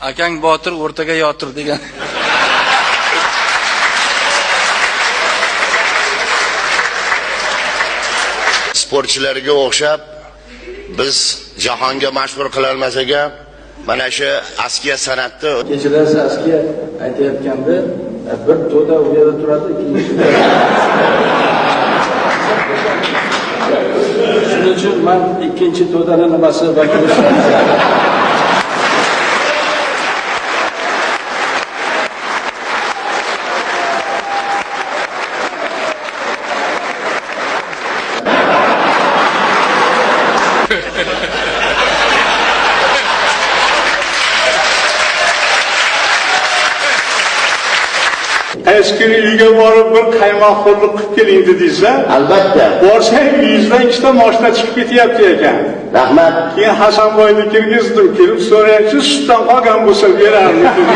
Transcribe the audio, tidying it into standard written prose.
Akang botir, o'rtaga yotir degan. Sportchilarga o'xshab biz jahonga mashhur qilolmasak ham, mana shu askiya san'atni Kechirasiz, askiya aytayotganda bir to'da u yerda turadi, ikkinchisi. Shuning uchun man ikkinchi to'dani nimasi vakili. Eskini uyga borib bir qaymoqxo'rlik qilib keling dedingiz. Albatta. Borsang, uyingizdan ikkita moshina chiqib ketyapti ekan. Rahmat. Keyin Hasanboyni kirgizdim, kelib so'rayapti, sutdan qolgan bo'lsa berarmikin.